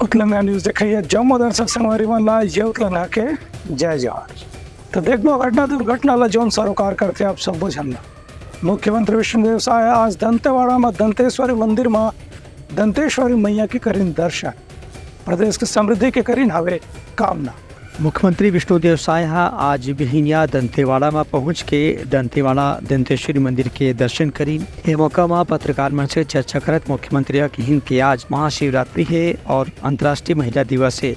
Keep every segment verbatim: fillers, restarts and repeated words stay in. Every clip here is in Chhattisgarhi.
उतलंगा न्यूज देखइया जम्मो दर्शक संगवारी मन ला ये उतलंगा के जय जोहार। तो देखबो घटना दुर्घटना ला जौन सरोकार करथे आप सब्बो झन ला। मुख्यमंत्री विष्णुदेव साय आज दंतेवाड़ा म दंतेश्वरी मंदिर म दंतेश्वरी मैया के करिन दर्शन, प्रदेश के समृद्धि के करिन हवे कामना। मुख्यमंत्री विष्णुदेव साय ह आज बिहिनिया दंतेवाड़ा म पहुंच के दंतेवाड़ा दंतेश्वरी मंदिर के दर्शन करिन। ए मौका म पत्रकार मन से चर्चा करत मुख्यमंत्री ह किहिन के आज महाशिवरात्रि हे और अंतर्राष्ट्रीय महिला दिवस हे।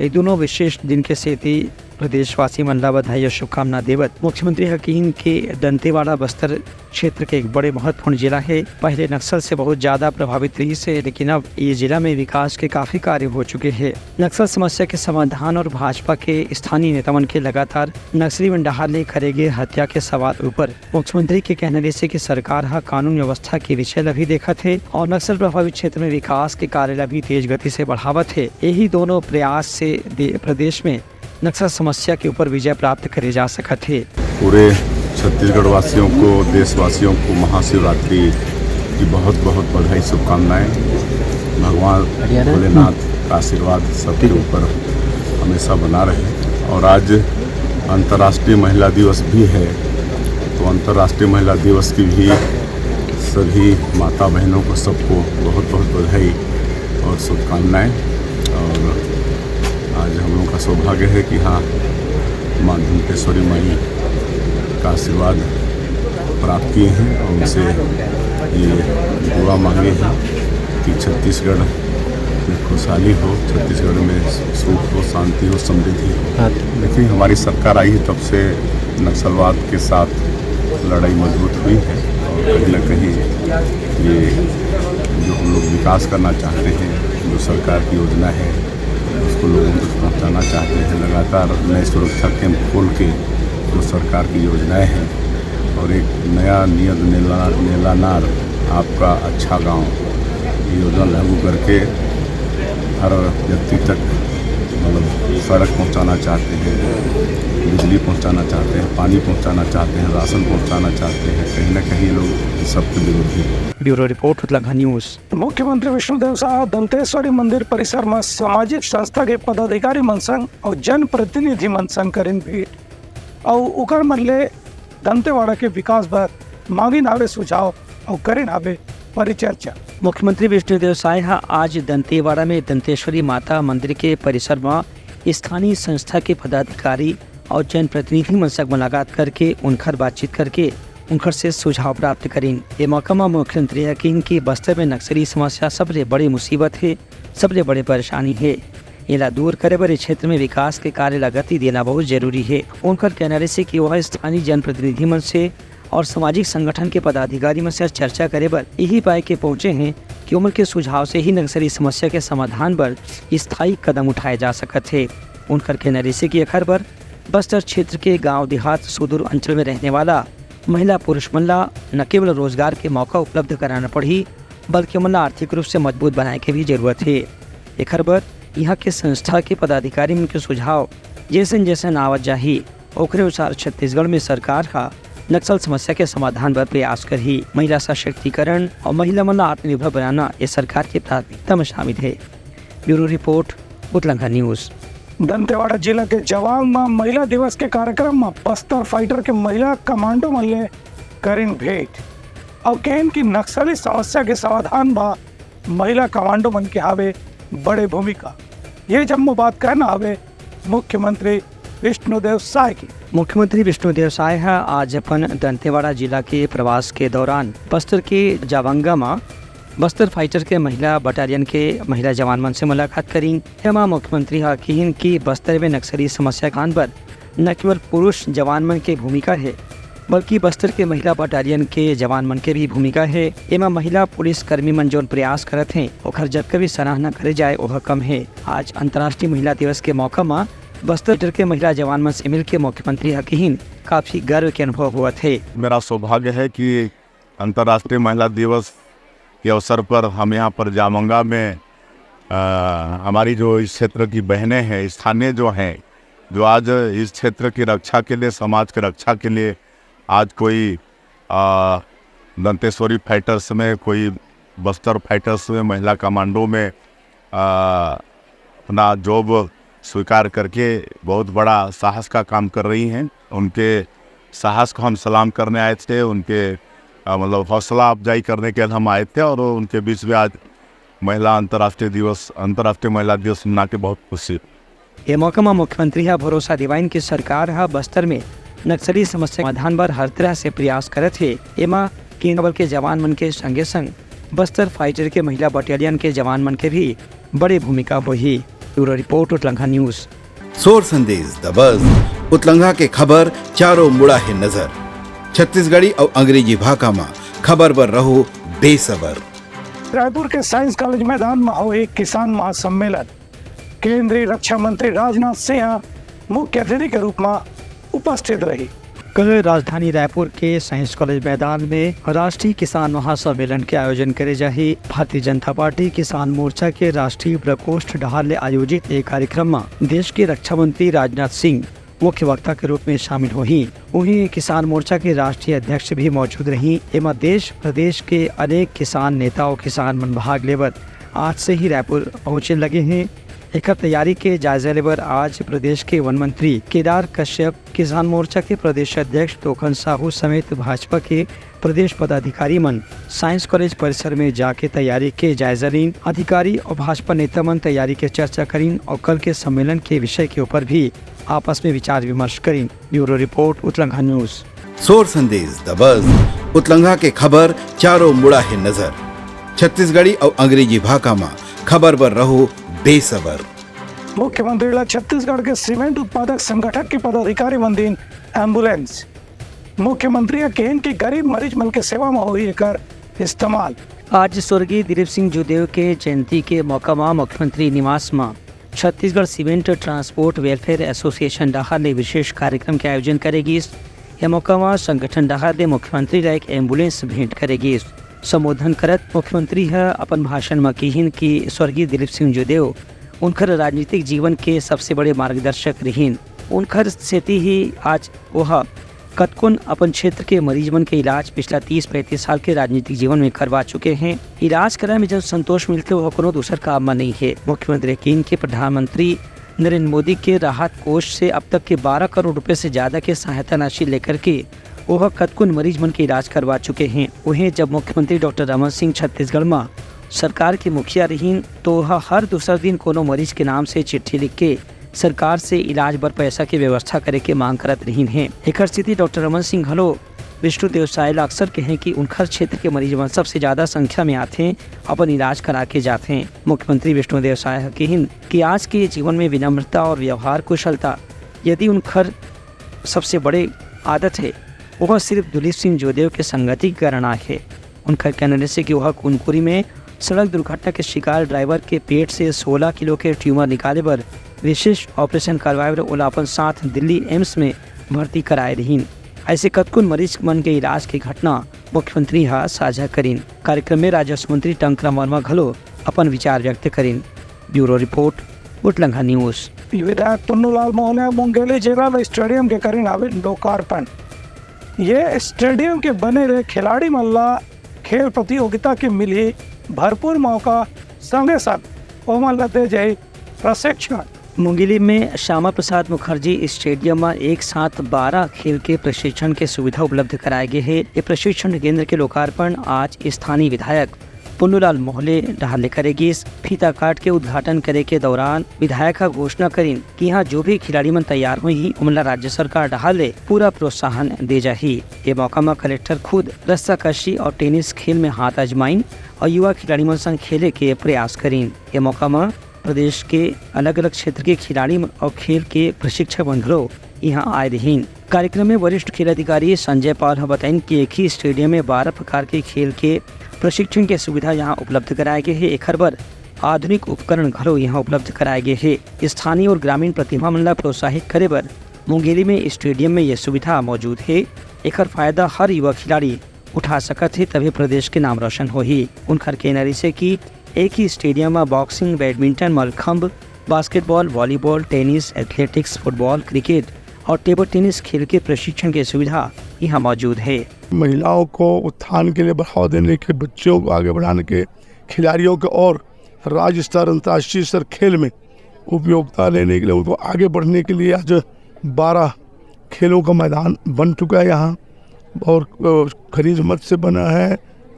ए दोनों विशेष दिन के सेती प्रदेशवासी मन ला बधाई और शुभकामना देवत मुख्यमंत्री ह किहिन के दंतेवाड़ा बस्तर क्षेत्र के एक बड़े महत्वपूर्ण जिला हे। पहले नक्सल से बहुत ज्यादा प्रभावित रहिस हे, लेकिन अब ये जिला में विकास के काफी कार्य हो चुके हे। नक्सल समस्या के समाधान और भाजपा के स्थानीय नेता मन के लगातार नक्सली मन डहार ले करे गे हत्या के सवाल ऊपर मुख्यमंत्री के कहना रहिस हे कि सरकार ह कानून व्यवस्था के विषय ला भी देखत हे और नक्सल प्रभावित क्षेत्र में विकास के कार्य ला भी तेज गति से बढ़ावत हे। यही दोनों प्रयास से दे-, प्रदेश में नक्सल समस्या के ऊपर विजय प्राप्त करे जा सकत हे। पूरे छत्तीसगढ़ वासियों को, देशवासियों को महाशिवरात्रि की बहुत बहुत बधाई, शुभकामनाएं। भगवान भोलेनाथ का आशीर्वाद सबके ऊपर हमेशा बना रहे। और आज अंतर्राष्ट्रीय महिला दिवस भी है, तो अंतर्राष्ट्रीय महिला दिवस की भी सभी माता बहनों को, सबको बहुत बहुत बधाई और शुभकामनाएं। और आज हम लोगों का सौभाग्य है कि हाँ, माँ दंतेश्वरी माई का आशीर्वाद प्राप्त किए हैं और उनसे ये दुआ मांगे हैं कि छत्तीसगढ़ में खुशहाली हो, छत्तीसगढ़ में सुख हो, शांति हो, समृद्धि हो। हाँ। देखिए, हमारी सरकार आई है, तब से नक्सलवाद के साथ लड़ाई मजबूत हुई है और कहीं ना कहीं ये जो हम लोग विकास करना चाहते हैं, जो सरकार की योजना है, उसको लोगों तक पहुंचाना चाहते हैं। लगातार नए सुरक्षा कैंप खोल के जो सरकार की योजनाएं हैं और एक नया नियद नेला, नेला नार आपका अच्छा गांव योजना लागू करके हर व्यक्ति तक, मतलब, सड़क पहुंचाना चाहते हैं, बिजली पहुंचाना चाहते हैं, पानी पहुंचाना चाहते हैं, राशन पहुंचाना चाहते हैं। कहीं ना कहीं ये लोग इस सब के विरोधी हैं। Bureau report, Utlanga news. मुख्यमंत्री विष्णुदेव साय दंतेश्वरी मंदिर परिसर म सामाजिक संस्था के पदाधिकारी मन संग अउ जनप्रतिनिधि मन संग करिन भेंट अउ उकर मन ले दंतेवाड़ा के विकास बर मांगिन हावे सुझाव अउ करिन हावे परिचर्चा। मुख्यमंत्री विष्णुदेव साय ह आज दंतेवाड़ा में दंतेश्वरी माता मंदिर के परिसर म स्थानीय संस्था के पदाधिकारी अउ जनप्रतिनिधि मन संग मुलाकात करके उनखर बातचीत करके उनखर से सुझाव प्राप्त करिन। ए मौका म मुख्यमंत्री ह किहिन कि बस्तर में नक्सली समस्या सबले बड़े मुसीबत हे, सबले बड़े परेशानी हे। एला दूर करे बर ए क्षेत्र में विकास के कार्य ला गति देना बहुत जरूरी हे। उनकर कहना रहिसे कि वह स्थानीय जनप्रतिनिधि मन से और सामाजिक संगठन के पदाधिकारी मन से चर्चा करे बर यही पाए के पहुंचे हैं कि उमन के सुझाव से ही नक्सली समस्या के समाधान बर स्थायी कदम उठाए जा सकत हे। उनकर कहना रहिसे कि एखर बर बस्तर क्षेत्र के गांव देहात, सुदूर अंचल में रहने वाला महिला पुरुष मन ला न केवल रोजगार के मौका उपलब्ध कराना पड़ही, बल्कि ओमन ला आर्थिक रूप से मजबूत बनाए के भी जरूरत हे। एखर बर इहां के संस्था के पदाधिकारी मन के सुझाव जैसन जैसन आवत जाही, ओकरे अनुसार छत्तीसगढ़ में सरकार ह नक्सल समस्या के समाधान बर प्रयास करही। महिला सशक्तिकरण और महिला मन ला आत्मनिर्भर बनाना ये सरकार के प्राथमिकता में शामिल हे। Bureau report, Utlanga news. Dantewada जिला के जवांग म महिला दिवस के कार्यक्रम म बस्तर फाइटर के महिला कमांडो मन ले करिन भेंट अउ कहिन कि नक्सली समस्या के समाधान म महिला कमांडो मन के हावे बड़े भूमिका। ये जम्मो बात कहना हावे मुख्यमंत्री विष्णुदेव साय के। मुख्यमंत्री विष्णुदेव साय ह आज अपन दंतेवाड़ा जिला के प्रवास के दौरान बस्तर के जावंगा म बस्तर फाइटर के महिला बटालियन के महिला जवान मन से मुलाकात करिन। एमा मुख्यमंत्री ह किहिन कि बस्तर में नक्सली समस्या कान बर न केवल पुरुष जवान मन के भूमिका हे, बल्कि बस्तर के महिला बटालियन के जवान मन के भी भूमिका हे। एमा महिला पुलिस कर्मी मन जौन प्रयास करत हें, ओखर जतका भी सराहना करे जाए, ओह कम हे। आज अंतर्राष्ट्रीय महिला दिवस के मौका म बस्तर के महिला जवान मन से मिलके मुख्यमंत्री ह किहिन, काफी गर्व के अनुभव होवत हे। मेरा सौभाग्य है कि अंतर्राष्ट्रीय महिला दिवस के अवसर पर हम यहाँ पर जामंगा में, अ, हमारी जो इस क्षेत्र की बहनें हैं, स्थानीय जो हैं, जो आज इस क्षेत्र की रक्षा के लिए, समाज की रक्षा के लिए आज कोई, अ, दंतेश्वरी फाइटर्स में, कोई बस्तर फाइटर्स में, महिला कमांडो में, अ, अपना जॉब स्वीकार करके बहुत बड़ा साहस का काम कर रही हैं। उनके साहस को हम सलाम करने आए थे, उनके अ, मतलब हौसला अफजाई करने के लिए हम आए थे और उनके बीच में आज महिला अंतर्राष्ट्रीय दिवस, अंतर्राष्ट्रीय महिला दिवस मना के बहुत खुशी। ये मौका म मुख्यमंत्री ह भरोसा दिवाइन कि सरकार ह बस्तर में नक्सली समस्या समाधान बर हर तरह से प्रयास करत हे। एमा केंद्रीय बल के जवान मन के संगे संग बस्तर फाइटर के महिला बटालियन के जवान मन के भी बड़े भूमिका होही। Bureau report, Utlangha news. सोर संदेश दबस, उतलंघा के खबर चारों मुड़ा हे नजर। छत्तीसगढ़ी अउ अंग्रेजी भाखा म खबर बर रहो बेसबर। रायपुर के साइंस कॉलेज मैदान म होही किसान महासम्मेलन। केंद्रीय रक्षा मंत्री राजनाथ सिंह मुख्य अतिथि के रूप म उपस्थित रही। कल राजधानी रायपुर के साइंस कॉलेज मैदान में राष्ट्रीय किसान महासम्मेलन के आयोजन करे जाही। भारतीय जनता पार्टी किसान मोर्चा के राष्ट्रीय प्रकोष्ठ डहार ले आयोजित एक कार्यक्रम म देश के रक्षा मंत्री राजनाथ सिंह मुख्य वक्ता के रूप में शामिल होही। वहीं किसान मोर्चा के राष्ट्रीय अध्यक्ष भी मौजूद रही। एमा देश प्रदेश के अनेक किसान नेता और किसान मन भाग लेवत आज से ही रायपुर पहुंचे लगे हैं। एकर तैयारी के जायजा लेबर आज प्रदेश के वन मंत्री केदार कश्यप, किसान मोर्चा के प्रदेश अध्यक्ष तोखन साहू समेत भाजपा के प्रदेश पदाधिकारी मन साइंस कॉलेज परिसर में जाके तैयारी के जायजा लीन। अधिकारी और भाजपा नेता मन तैयारी के चर्चा करीन और कल के सम्मेलन के विषय के ऊपर भी आपस में विचार विमर्श करीन। Bureau report, Utlangha news. सोर संदेश दबस, उतलंघा के खबर चारों मुड़ा हे नजर। छत्तीसगढ़ी अउ अंग्रेजी भाखा म खबर बर रहो बेसबर। मुख्यमंत्री ला छत्तीसगढ़ के सीमेंट उत्पादक संगठन के पदाधिकारी मन दीन एम्बुलेंस। मुख्यमंत्री ह कहिन कि गरीब मरीज मन के सेवा म होही एकर इस्तेमाल। आज स्वर्गीय दिलीप सिंह जूदेव के जयंती के मौका म मुख्यमंत्री निवास म Chhattisgarh cement transport welfare association डहार ले विशेष कार्यक्रम के आयोजन करे गिस। ये मौका म संगठन डहार ले मुख्यमंत्री ला एक एम्बुलेंस भेंट करे गिस। संबोधन करत मुख्यमंत्री ह अपन भाषण म किहिन कि स्वर्गीय दिलीप सिंह जूदेव उनकर राजनीतिक जीवन के सबसे बड़े मार्गदर्शक रिहिन। उनकर सेती ही आज ओह कतकोन अपन क्षेत्र के मरीज मन के इलाज पिछला तीस पैंतीस साल के राजनीतिक जीवन में करवा चुके हैं। इलाज कराए में जब संतोष मिलथे, वह कोनो दूसर काम म नहीं है। मुख्यमंत्री किहिन कि प्रधानमंत्री नरेंद्र मोदी के राहत कोष से अब तक के बारह करोड़ रुपए से ज्यादा के सहायता राशि लेकर के ओह कतकोन मरीज मन के इलाज करवा चुके हैं। उहें जब मुख्यमंत्री डॉक्टर रमन सिंह छत्तीसगढ़ म सरकार के मुखिया रहिन, तो ओह हर दूसर दिन कोनो मरीज के नाम से चिट्ठी लिख के सरकार से इलाज बर पैसा के व्यवस्था करे के मांग करत रहिन हे। एकर सेती डॉक्टर रमन सिंह घलो विष्णुदेव साय ला अक्सर कहें कि उनखर क्षेत्र के मरीज मन सबसे ज्यादा संख्या में आथे, अपन इलाज करा के जाथे। मुख्यमंत्री विष्णुदेव साय ह किहिन कि आज के जीवन में विनम्रता और व्यवहार कुशलता यदि उनखर सबसे बड़े आदत है, वह सिर्फ दुलीप सिंह जोदेव के संगति के कारण आए हे। उनकर कहना रहिसे कि वह कुनकुरी में सड़क दुर्घटना के शिकार ड्राइवर के पेट से सोलह किलो के ट्यूमर निकाले बर विशेष ऑपरेशन करवाए बर ओला अपन साथ दिल्ली एम्स में भर्ती कराए रहिन। ऐसे कतकुन मरीज मन के इलाज के घटना मुख्यमंत्री ह साझा करिन। कार्यक्रम में राजस्व मंत्री टंकराम वर्मा घलो अपन विचार व्यक्त करिन। Bureau report, Utlangha news. विधायक पुन्नूलाल मोहले मुंगेली जिला में स्टेडियम के करिन हावे लोकार्पण। ये स्टेडियम के बने ले खिलाड़ी मन ला खेल प्रतियोगिता के मिलही भरपूर मौका, संगे संग ओमन ला दे जाही प्रशिक्षण। मुंगेली में श्यामा प्रसाद मुखर्जी स्टेडियम में एक साथ बारह खेल के प्रशिक्षण के सुविधा उपलब्ध कराए गे हे। ये प्रशिक्षण केंद्र के लोकार्पण आज स्थानीय विधायक पुन्नूलाल मोहले डहार ले करे गिस। फीता काट के उद्घाटन करे के दौरान विधायक ह घोषणा करिन कि यहाँ जो भी खिलाड़ी मन तैयार होही, ओमन ला राज्य सरकार डहार ले पूरा प्रोत्साहन दे जाही। ये मौका म कलेक्टर खुद रस्साकशी और टेनिस खेल में हाथ आजमाइन और युवा खिलाड़ी मन संग खेले के प्रयास करिन। ये मौका म प्रदेश के अलग-अलग क्षेत्र के खिलाड़ी मन और खेल के प्रशिक्षक मन घलो यहाँ आए रहिन। कार्यक्रम में वरिष्ठ खेल अधिकारी संजय पाल ह बताइन कि एक ही स्टेडियम में बारह प्रकार के खेल के प्रशिक्षण के सुविधा यहाँ उपलब्ध कराए गे हे। एखर बर आधुनिक उपकरण घलो यहाँ उपलब्ध कराए गे हे। स्थानीय और ग्रामीण प्रतिभा मन ला प्रोत्साहित करे बर मुंगेली में स्टेडियम में ये सुविधा मौजूद हे। एखर फायदा हर युवा खिलाड़ी उठा सकत हे, तभे प्रदेश के नाम रोशन होही। उनखर कहना रहिसे कि एक ही स्टेडियम म boxing, badminton, mallakhamb, basketball, volleyball, tennis, athletics, football, cricket और टेबल टेनिस खेल के प्रशिक्षण के सुविधा यहाँ मौजूद हे। महिलाओं को उत्थान के लिए बढ़ावा देने के, बच्चों को आगे बढ़ाने के, खिलाड़ियों के और राज्य स्तर, अंतर्राष्ट्रीय स्तर खेल में उपयोगिता लेने के लिए, उनको आगे बढ़ने के लिए आज बारह खेलों का मैदान बन चुका है यहाँ। और खनिज मद से बना है,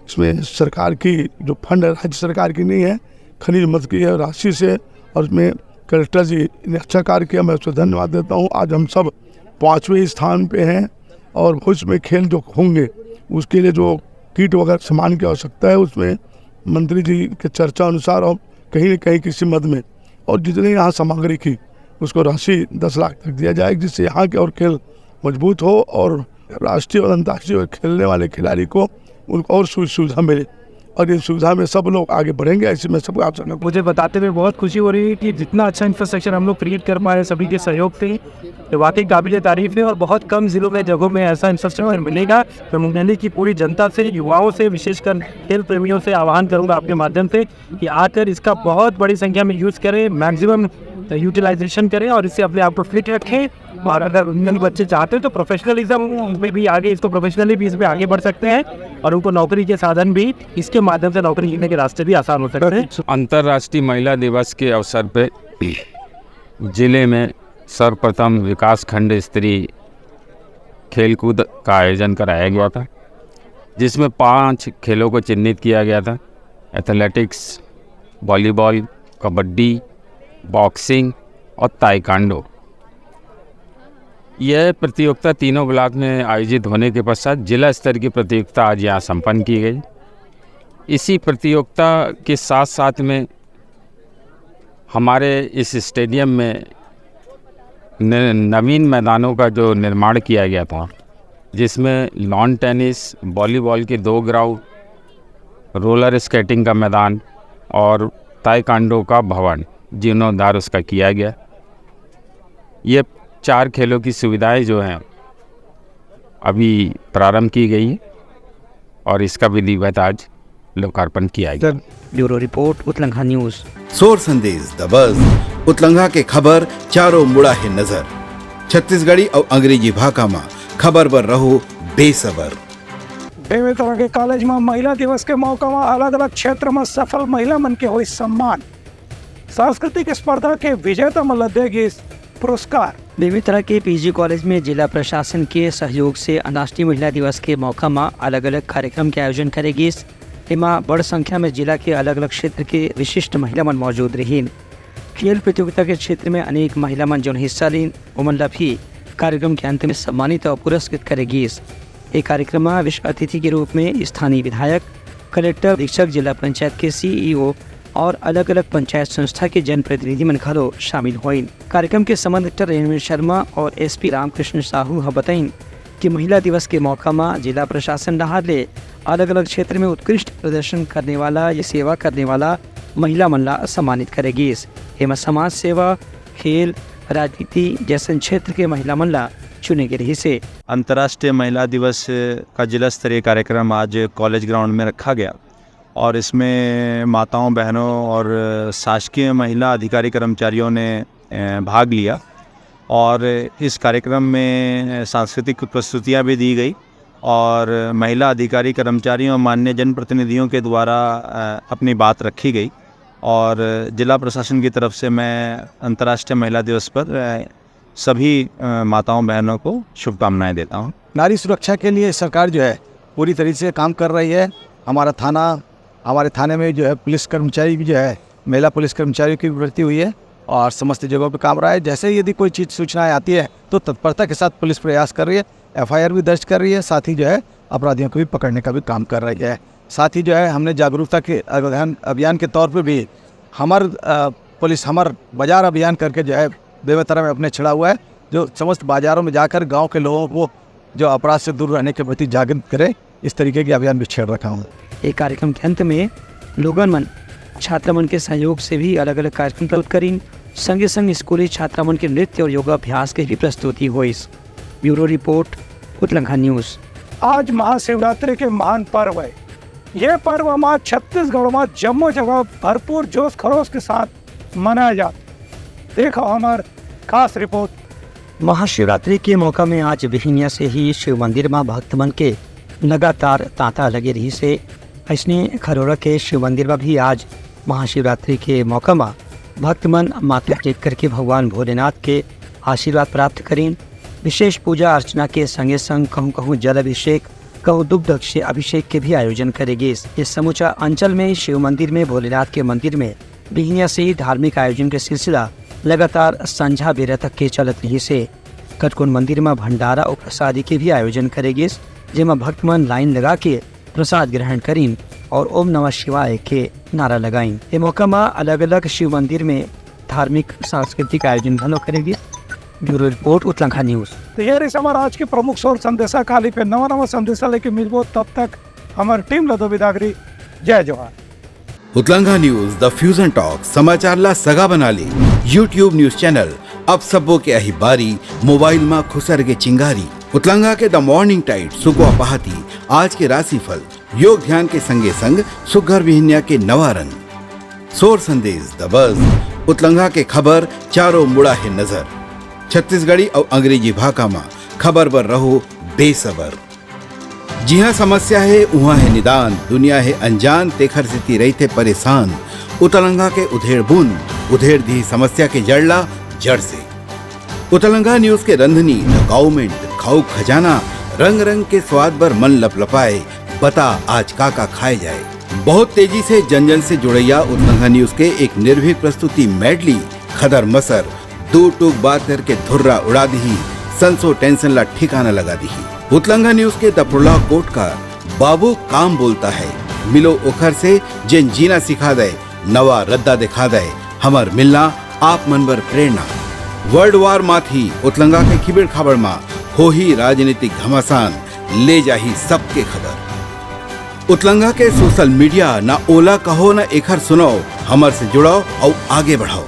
इसमें सरकार की जो फंड है, राज्य सरकार की नहीं है, खनिज मद की राशि से, और उसमें कलेक्टर जी ने अच्छा कार्य किया, मैं उसको धन्यवाद देता हूँ। आज हम सब पाँचवें स्थान पे हैं और भविष्य में खेल जो होंगे, उसके लिए जो किट वगैरह सामान की आवश्यकता है, उसमें मंत्री जी के चर्चा अनुसार और कहीं ना कहीं किसी मद में, और जितने यहाँ सामग्री की, उसको राशि दस लाख तक दिया जाए, जिससे यहाँ के और खेल मजबूत हो और राष्ट्रीय और अंतर्राष्ट्रीय खेलने वाले खिलाड़ी को उनको और सुविधा मिले, और इस सुविधा में सब लोग आगे बढ़ेंगे, ऐसी मैं सबको आशा करता हूँ। मुझे बताते हुए बहुत खुशी हो रही है कि जितना अच्छा इंफ्रास्ट्रक्चर हम लोग क्रिएट कर पा रहे हैं सभी के सहयोग से, ये वाकई काबिल तारीफ है। और बहुत कम जिलों में, जगहों में ऐसा इंफ्रास्ट्रक्चर मिलेगा। तो मुंगेली की पूरी जनता से, युवाओं से, विशेषकर खेल प्रेमियों से आह्वान करूंगा आपके माध्यम से कि आकर इसका बहुत बड़ी संख्या में यूज़ करें, मैक्सिमम यूटिलाइजेशन करें और इससे अपने आप को फिट रखें। और अगर उन बच्चे चाहते हैं तो प्रोफेशनलिज्म में भी आगे, इसको प्रोफेशनली भी इसमें आगे बढ़ सकते हैं और उनको नौकरी के साधन भी इसके माध्यम से नौकरी लेने के रास्ते भी आसान हो सकते हैं। अंतर्राष्ट्रीय महिला दिवस के अवसर पर जिले में सर्वप्रथम विकासखंड स्तरीय खेलकूद का आयोजन कराया गया था, जिसमें पांच खेलों को चिन्हित किया गया था: एथलेटिक्स, वॉलीबॉल, कबड्डी, बॉक्सिंग और ताइक्वांडो। यह प्रतियोगिता तीनों ब्लॉक में आयोजित होने के पश्चात जिला स्तर की प्रतियोगिता आज यहाँ संपन्न की गई। इसी प्रतियोगिता के साथ साथ में हमारे इस स्टेडियम में न-, नवीन मैदानों का जो निर्माण किया गया था, जिसमें लॉन टेनिस, वॉलीबॉल के दो ग्राउंड, रोलर स्केटिंग का मैदान और ताइक्वांडो का भवन जीर्णोद्धार उसका किया गया। ये चार खेलों की सुविधाएं जो हैं, अभी प्रारंभ की गई हैं और इसका विधिवत आज लोकार्पण किया गया। Bureau report, Utlangha news. सोर संदेश दबस, उतलंघा के खबर चारों मुड़ा हे नजर। छत्तीसगढ़ी और अंग्रेजी भाखा मा खबर बर रहो बेसबर। बेमेतरा के कॉलेज में महिला दिवस के मौका में अलग-अलग क्षेत्र में सफल महिला मन के होइस सम्मान। सांस्कृतिक स्पर्धा के विजेता मन ल दे गिस पुरस्कार। बेमेतरा के पीजी कॉलेज में जिला प्रशासन के सहयोग से अंतर्राष्ट्रीय महिला दिवस के मौका में अलग-अलग कार्यक्रम के आयोजन करे गिस। एमा बड़ संख्या में जिला के अलग-अलग क्षेत्र के विशिष्ट महिला मन मौजूद रहिन। खेल प्रतियोगिता के क्षेत्र में अनेक महिला मन जोन हिस्सा लीन, ओमन ला भी कार्यक्रम के अंत में सम्मानित और पुरस्कृत करे गिस। ए कार्यक्रम में विशिष्ट अतिथि के रूप में स्थानीय विधायक, कलेक्टर, अधीक्षक, जिला पंचायत के सीईओ और अलग-अलग पंचायत संस्था के जनप्रतिनिधि मन घलो शामिल होइन। कार्यक्रम के संबंध डॉक्टर रेणु शर्मा और एसपी रामकृष्ण साहू ह बताइन कि महिला दिवस के मौका म जिला प्रशासन डहार ले अलग-अलग क्षेत्र में उत्कृष्ट प्रदर्शन करने वाला या सेवा करने वाला महिला मन ला सम्मानित करे गिस। एमा समाज सेवा, खेल, राजनीति जैसन क्षेत्र के महिला मन ला चुने गे रहिस हे। अंतर्राष्ट्रीय महिला दिवस का जिला स्तरीय कार्यक्रम आज कॉलेज ग्राउंड में रखा गया और इसमें माताओं, बहनों और शासकीय महिला अधिकारी कर्मचारियों ने, अ, भाग लिया और इस कार्यक्रम में सांस्कृतिक प्रस्तुतियां भी दी गई और महिला अधिकारी कर्मचारियों और मान्य जनप्रतिनिधियों के द्वारा, अ, अपनी बात रखी गई और जिला प्रशासन की तरफ से मैं अंतर्राष्ट्रीय महिला दिवस पर, अ, सभी, अ, माताओं बहनों को शुभकामनाएं देता हूँ। नारी सुरक्षा के लिए सरकार जो है पूरी तरीके से काम कर रही है। हमारा थाना, हमारे थाने में जो है पुलिस कर्मचारी भी जो है, महिला पुलिस कर्मचारियों की भी भर्ती हुई है और समस्त जगहों पर काम रहा है। जैसे ही यदि कोई चीज़ सूचनाएं आती है तो तत्परता के साथ पुलिस प्रयास कर रही है, एफआईआर भी दर्ज कर रही है, साथ ही जो है अपराधियों को भी पकड़ने का भी काम कर रही है। साथ ही जो है हमने जागरूकता के अभियान, अभियान के तौर पर भी हमर, अ, पुलिस हमर बाजार अभियान करके जो है बेमेतरा में अपने छड़ा हुआ है, जो समस्त बाजारों में जाकर गांव के लोगों को जो अपराध से दूर रहने के प्रति जागृत करे, इस तरीके के अभियान भी छेड़ रखा हूँ। ये कार्यक्रम के अंत में लोगन मन छात्र मन के सहयोग से भी अलग-अलग कार्यक्रम प्रस्तुत करिन, संगे संग स्कूली छात्रा मन के नृत्य और योगाभ्यास के भी प्रस्तुति होइस। Bureau report, Utlangha news. आज महाशिवरात्रि के महान पर्व है। ये पर्व हमार छत्तीसगढ़ में जम्मो जगह भरपूर जोश खरोश के साथ मनाया जाता। देखो हमार खास रिपोर्ट। महाशिवरात्रि के मौका में आज बिहिनिया से ही शिव मंदिर में भक्त मन के लगातार तांता लगे रहिस हे। अइसने खरोरा के शिव मंदिर में भी आज महाशिवरात्रि के मौका में भक्त मन माथा टेक करके भगवान भोलेनाथ के आशीर्वाद प्राप्त करिन। विशेष पूजा अर्चना के संगे संग कहूँ कहूँ जल अभिषेक, कहूँ दुग्ध से अभिषेक के भी आयोजन करे गिस। इस समूचा अंचल में शिव मंदिर में भोलेनाथ के मंदिर में बिहनिया से ही धार्मिक आयोजन के सिलसिला लगातार संझा बेरा तक के चलत रहिस हे। कतकोन मंदिर म भंडारा अउ प्रसादी के भी आयोजन करे गिस, जेमा भक्त मन लाइन लगा के प्रसाद ग्रहण करिन और ओम नमः शिवाय के नारा लगाइन। ए मौका म अलग-अलग शिव मंदिर में धार्मिक सांस्कृतिक आयोजन घलो करे गिस। Bureau report, Utlangha news. तो ये रहिस हमर आज के प्रमुख सौर संदेशा। काली पे नवा नवा संदेशा लेके मिलबो, तब तक हमर टीम ला दो बिदागरी। जय जोहार। उतलंघा न्यूज, द फ्यूजन टॉक, समाचार ला सगा बना ले। YouTube न्यूज चैनल, अब सबो के आही बारी, मोबाइल मा खुसर के चिंगारी। उतलंघा के द मॉर्निंग टाइड, सुकवा पहाती, आज के राशिफल, योग ध्यान के संगे संग सुग्घर बिहनिया के नवा रंग। सोर संदेश, द बज, उतलंघा के खबर, चारों मुड़ा हे नजर। छत्तीसगढ़ी अउ अंग्रेजी भाखा मा खबर बर रहो बेसबर। जिहाँ समस्या हे, उहाँ हे निदान, दुनिया हे अनजान, तेखर सेती रहिथे परेशान। उतलंघा के उधेड़ बूंद, उधेड़ दिही समस्या के जड़ ला जड़ से। उतलंघा न्यूज के रंधनी, द काउमेंट, खाऊ खजाना, रंग रंग के स्वाद बर मन लपलपाए, बता आज का का खाए जाए। बहुत तेजी से जन जन से जुड़ैया उतलंघा न्यूज के एक निर्भीक प्रस्तुति मेडली, खदर मसर, दू टूक बात करके धुर्रा उड़ा दिही, संसो टेंशन ला ठिकाना लगा दिही। उतलंघा न्यूज के द प्रोलॉग कोट का बाबू काम बोलता है, मिलो ओखर से जेन जीना सिखा दे, नवा रद्दा दिखा दे, हमर मिलना आप मन बर प्रेरणा। वर्ल्ड वार माथी उतलंघा के खिबेड़ खाबड़ मा होही राजनीतिक घमासान, ले जाही सबके खबर। उतलंघा के सोशल मीडिया, ना ओला कहो ना एखर सुनाओ, हमर से जुड़ाओ अउ आगे बढ़ाओ।